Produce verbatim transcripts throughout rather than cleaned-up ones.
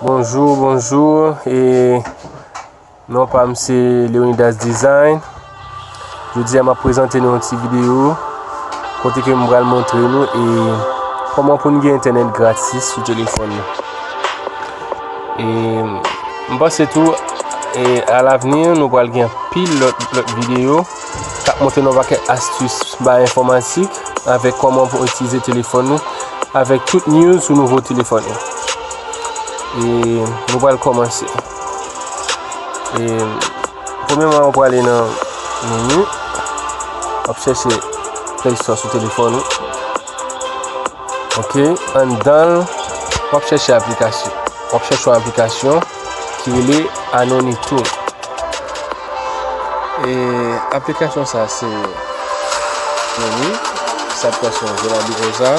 Bonjou, bonjou. E non pa m se Leonidas Design. Jodi a m ap prezante nou yon ti videyo kote ke m pral montre nou e kòman pou n gen entènèt gratis sou telefòn nou. E m panse tou, e alavni nou pral gen anpil lòt, lòt videyo k ap montre nou pakèt astis bay enfòmatik avèk kòman pou itilize telefòn nou avèk tout news sou nouvo telefòn nou. E nou pral kòmanse. E premyèman, ou prale nan meni, w ap chèche Play Store sou telefòn ou. Ok, anndan l, w ap chèche aplikasyon. W ap chèche yon aplikasyon ki rele Anonitu. E aplikasyon sa se meni, sa pwasyon jelabi konsa.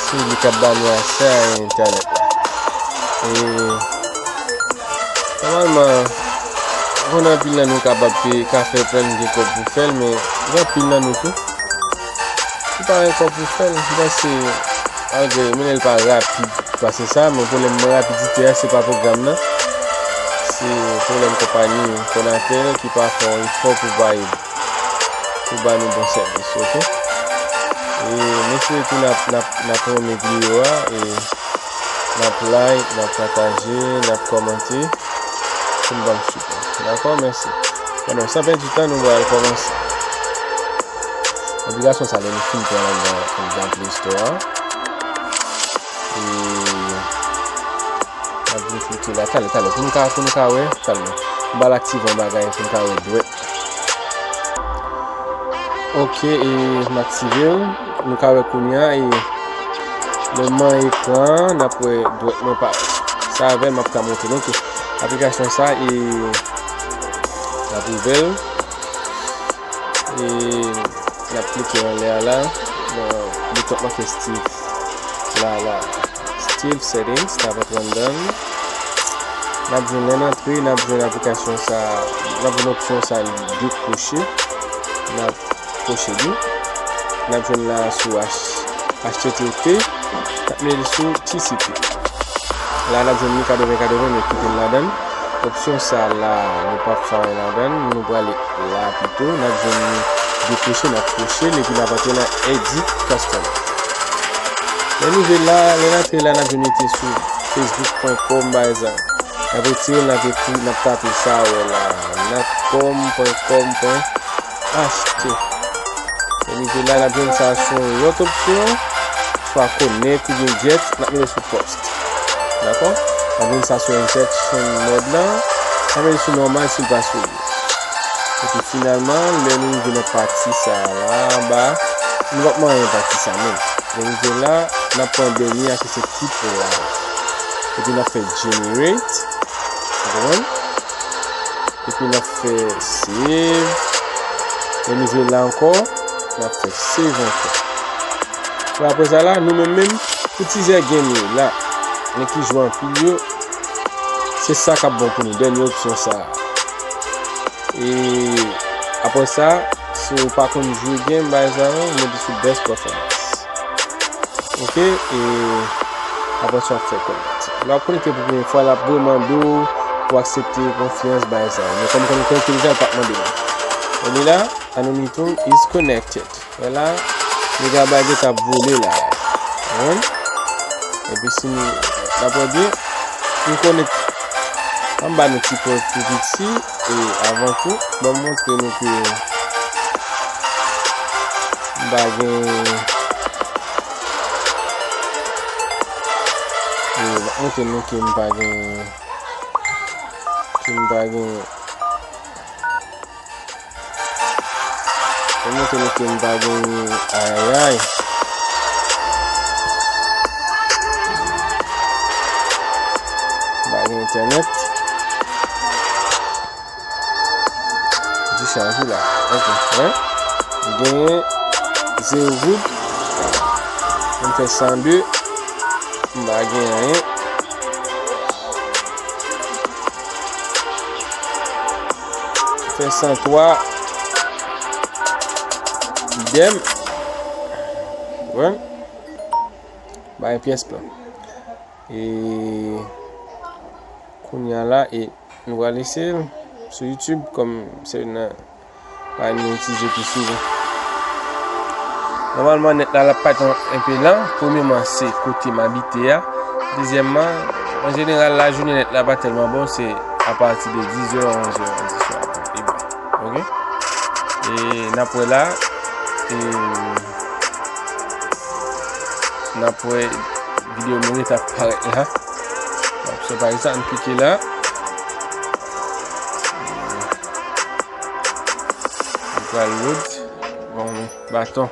Se li k ap ba nou aksè a entènèt la. E nòmalman, m konnen anpil nan nou kapab pe, ka fè l, pran gen kòb pou fè l, men gen anpil nan nou tou ki pa gen kòb pou fè l. M panse, malgre, men l pa rapid pase sa, men pwoblèm rapidite a, se pa pwogram nan. Se pwoblèm konpayi Conatel ki pa fè yon efò pou bay, pou ba nou bon sèvis, ok? E m espere tou n ap, n ap, n ap renmen videyo a, e n ap like, n ap pataje, n ap kòmante pou n ban m sipò. Dakò? Mèsi. Bon, san pèdi tan, nou pral kòmanse. Aplikasyon sa, lè nou fin pran anndan, anndan Play Store a. E n ap vin klike la, talè, talè, pou nou ka, pou nou ka wè, talè. M pral aktive yon bagay pou nou ka wè dwèt. Ok, e m aktive l. Nou ka wè kounye a, e mwen m nan ekran an, n ap wè dwèt mwen parèt. Sa avè m ap ka montre nou ke aplikasyon sa, e n ap ouvè l. E n ap klike anlè a la, nan bouton k make Steve la, la. Steve Settings, n ap antre anndan l. N ap jwenn lè n antre, n ap jwenn aplikasyon sa, n ap jwenn opsyon sa, li dekwoche. N ap kwoche li. N ap jwenn la sou H-, H T T P, n ap mete l sou T C P. La, n ap jwenn li katreven katreven, men kite l ladan l. Opsyon sa la, nou p ap fè anyen ladan l, nou prale la pito, n ap jwenn li dekwoche, n ap kwoche l, epi n ap antre nan Edit Custom. Lè n rive la, lè n antre la, n ap jwenn li te sou facebook pwen kòm, pa egzanp. N ap retire l, n ap ekri, n ap tape sa, wè la, natcom pwen kòm pwen H T. Lè n rive la, n ap jwenn sa sou yon lòt opsyon, swa connect oubyen get, n ap mete sou post. Dakò? N ap jwenn sa sou insertion mode lan, n ap mete sou nòmal si l pa sou li. Epi finalman, lè nou rive nan pati sa la, anba, nou p ap manyen pati sa menm. Lè n rive la, n ap pran dènye a ki se kit la. Epi n ap fè generate. Ou konprann? Epi n ap fè save. Lè n rive la ankò, n ap fè save ankò. Bon, apre sa la, nou menm menm, pou tizè game yo la, men ki jwe anpil yo, se sa k ap bon pou nou, dènye opsyon sa a. E apre sa, si w pa konn jwe game, bagay sa yo, mete sou best performance. Ok, e apre sa w ap fè konekte. Lè w ap konekte pou premye fwa, l ap mande w pou aksepte konfyans, bagay sa yo. Men kòm w konn konekte deja, l p ap mande w. Kounye la, Anonitu is connected. Wè la, megabyte yo t ap vole la. Konprann? Epi si n ap wè byen, m konnen anba nou ti pòz pi piti, e avan tou, ban m montre nou ke m pa gen, e, m ap montre nou ke m pa gen, ke m pa gen Mwen montre nou ke m pa gen, ayayay. M pa gen entènèt. Di chaje la. Ok, wè. M genyen zewo goud. M fè san de. M pa gen anyen. Fè san twa. Idèm. Wè. Bay pyès plan. E kounye a la, e nou pral eseye l sou YouTube, kòm se youn nan bagay nou itilize pi souvan. Nòmalman, nèt la, l ap parèt yon, enpe lan. Premyèman, se kote m abite a. Dezyèmman, an jeneral, lajounen nèt la pa tèlman bon, se apati de dizè, onzè diswa, e bon, oke? E n ap wè la, e n ap wè videyo nou rete ap parèt la. Donk, se pa sa, n klike la. Li pral load. Bon, baton.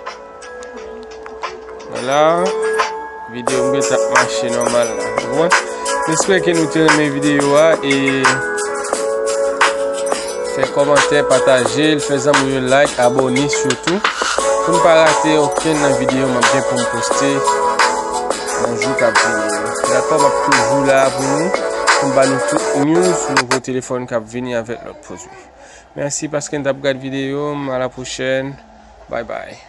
Vwala. Videyo m gentan ap mache nòmal la. Ou konprann? M espere ke nou te renmen videyo a e fè kòmantè, pataje l, fè zanmi w yo like, abòne sitou. Pou n pa rate okenn nan videyo m ap gen pou m poste nan jou k ap vini yo. Dakò, m ap toujou la pou nou, pou m ba nou tout news, nouvo telefòn k ap vini avèk lòt pwodui. Mèsi paske n t ap gad videyo m. A la pwochèn. Bye bye.